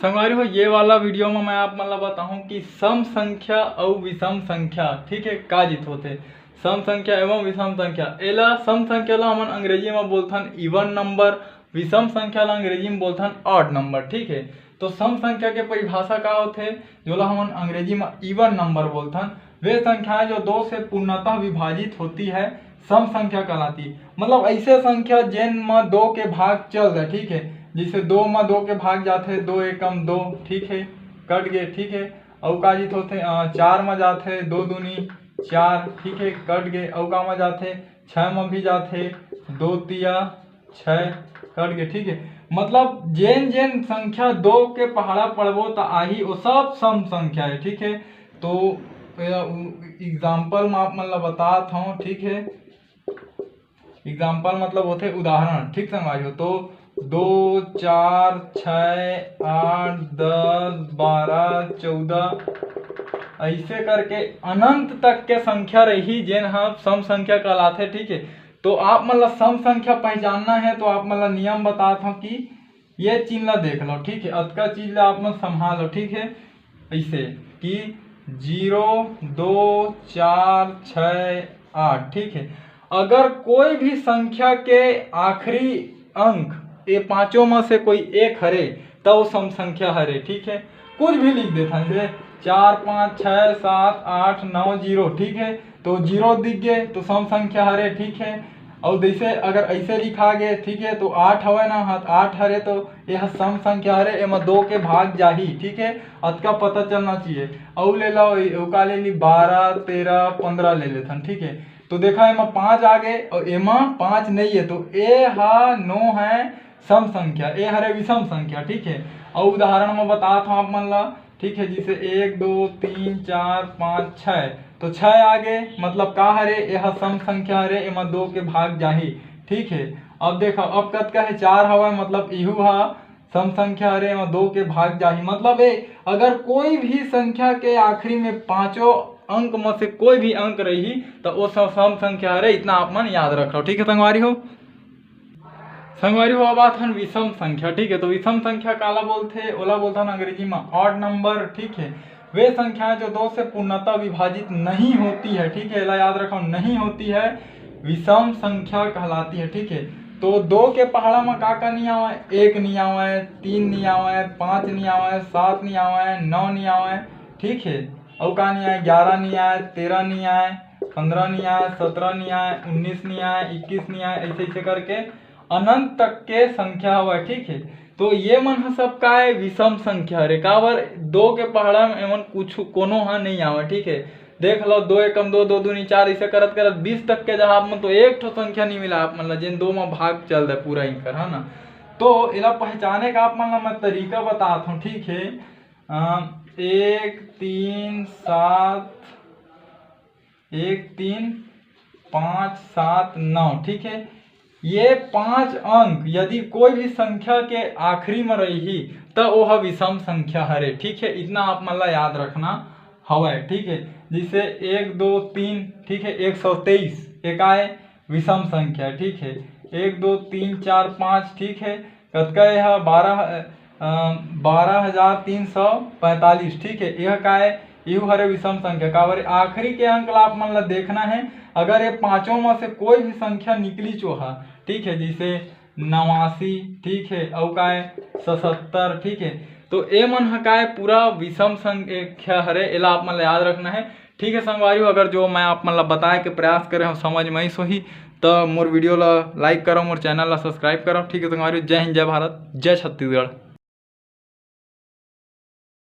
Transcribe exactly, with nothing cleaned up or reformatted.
संगवारी हो, ये वाला वीडियो में मैं आप मन ला बताहूँ कि सम संख्या अउ विषम संख्या, ठीक है, का चीज होथे। सम संख्या एवं विषम संख्या, एला सम संख्या ला हमन अंग्रेजी में बोलथन इवन नंबर, विषम संख्या ला अंग्रेजी में बोलथन ऑड नंबर, ठीक है। तो सम संख्या के परिभाषा का होथे, जोला हमन अंग्रेजी में इवन नंबर बोलथन, वे संख्याएं जो दो से पूर्णतः विभाजित होती है, सम संख्या कहलाती। मतलब ऐसे संख्या जेन म दो के भाग चल दे, ठीक है, जैसे दो म दो के भाग जाथे, दो एकम दो, ठीक है, कट गए, ठीक है। अउ का चीज होथे, अ, चार म जाथे, दो दूनी चार, ठीक है, कट गए। अउ का म जाथे, छः म भी जाथे, दो तिया छः, कट गए, ठीक है। मतलब जेन जेन संख्या दो के पहाड़ा पड़बो त आही, वो सब सम संख्या है, ठीक है। तो एग्जाम्पल में आप मन ला बतात हूँ, ठीक है। एग्जाम्पल मतलब होथे उदाहरण, ठीक संगवारी हो। तो दो, चार, छः, आठ, दस, बारह, चौदह, ऐसे करके अनंत तक के संख्या रही, जेन ह सम संख्या कहलाथे, ठीक है। तो आप मन ला सम संख्या पहचानना है, तो आप मन ला नियम बतात हूँ कि ये चिन्ह ला देख लो, ठीक है, अतका चीज ला आप मन संभाल लो, ठीक है। ऐसे कि जीरो, दो, चार, छः, आठ, ठीक है। अगर कोई भी संख्या के आखिरी अंक ये पांचों में से कोई एक हरे, त वो सम संख्या हरे, ठीक है। कुछ भी लिख देथन, जैसे चार, पाँच, छः, सात, आठ, नौ, जीरो, ठीक है। तो जीरो दिख गए तो सम संख्या हरे, ठीक है। और जैसे अगर ऐसे लिखा गए, ठीक है, तो आठ हवे ना, हाँ, आठ हरे तो यह सम संख्या हरे, एमा दो के भाग जाही, ठीक है, अतका पता चलना चाहिए। अउ ले लो, ओका ले ली बारह, तेरह, पंद्रह ले लेथन, ठीक है। तो देखा, एमा पाँच आ गए और एमा पाँच नहीं है, तो ए हा नो है सम संख्या, ए हरे विषम संख्या, ठीक है। और उदाहरण में बतात हूँ आप मन ला, ठीक है, जैसे एक, दो, तीन, चार, पाँच, छः, तो छः आ गए, मतलब का हरे, ए हा सम संख्या हरे, एमा दो के भाग जाही, ठीक है। अब देखो, अब कतका है, चार हवा, मतलब इहू हा सम संख्या हरे, एमा दो के भाग जाही। मतलब ए, अगर कोई भी संख्या के आखिरी में पांचों अंक में से कोई भी अंक रही, तो वो सब सम संख्या हरे, इतना आप मन याद रख लो, ठीक है संगवारी हो। संगवारी हो, अब आथन विषम संख्या, ठीक है। तो विषम संख्या काला बोलथे, ओला बोलथन अंग्रेजी में ऑड नंबर, ठीक है। वे संख्याएं जो दो से पूर्णतः विभाजित नहीं होती है, ठीक है, एला याद रखो, नहीं होती है, विषम संख्या कहलाती है, ठीक है। तो दो के पहाड़ा में का का नहीं आवे? एक नहीं आवे, तीन नहीं आवे, पाँच नहीं आवे, सात नहीं आवे, नौ नहीं आवे, ठीक है। अउ का नहीं आए? ग्यारह नहीं आए, तेरह नहीं आए, पंद्रह नहीं आए, सत्रह नहीं आए, उन्नीस नहीं आए, इक्कीस नहीं आए, ऐसे ऐसे करके अनंत तक के संख्या हवय, ठीक है। तो ये मन ह सब का है? विषम संख्या हरे। काबर? दो के पहाड़ा में एमन कुछ कोनो ह नहीं आवे, ठीक है। देख लो, दो एकम दो, दो दूनी चार, ऐसे करत करत बीस तक के जहाँ आप मन तो एक ठो संख्या नहीं मिला आप मन ला, जेन दो में भाग चल दे पूरा इंकर, है ना। तो एला पहचाने का आप मन ला मैं तरीका बतात हूँ, ठीक है। अम, एक, तीन, सात, एक, तीन, पाँच, सात, नौ, ठीक है। ये पांच अंक यदि कोई भी संख्या के आखिरी में रही, त ओह विषम संख्या हरे, ठीक है। इतना आप मन ला याद रखना हवय, ठीक है। जैसे एक, दो, तीन, ठीक है, एक सौ तेईस, एकाय विषम संख्या, ठीक है। एक, दो, तीन, चार, पाँच, ठीक है। कतका ये ह? बारह, अ, बारह हजार तीन सौ पैंतालीस, ठीक है। यह का है? यू हरे विषम संख्या। काबर? आखिरी के अंक ला आप मन ला देखना है। अगर ये पांचों में से कोई भी संख्या निकली चोहा, ठीक है, जैसे नवासी, ठीक है, अउ का है? सतहत्तर, ठीक है। तो ए मन ह का है? पूरा विषम संख्या हरे, एला आप मन ला याद रखना है। ठीक है संगवारी हो, अगर जो मैं आप मन ला बताए के प्रयास करे हूँ समझ में आइस होही, त मोर वीडियो ला like करो, मोर चैनल ला subscribe करो। ठीक है संगवारी हो, जय हिंद, जय भारत, जय छत्तीसगढ़।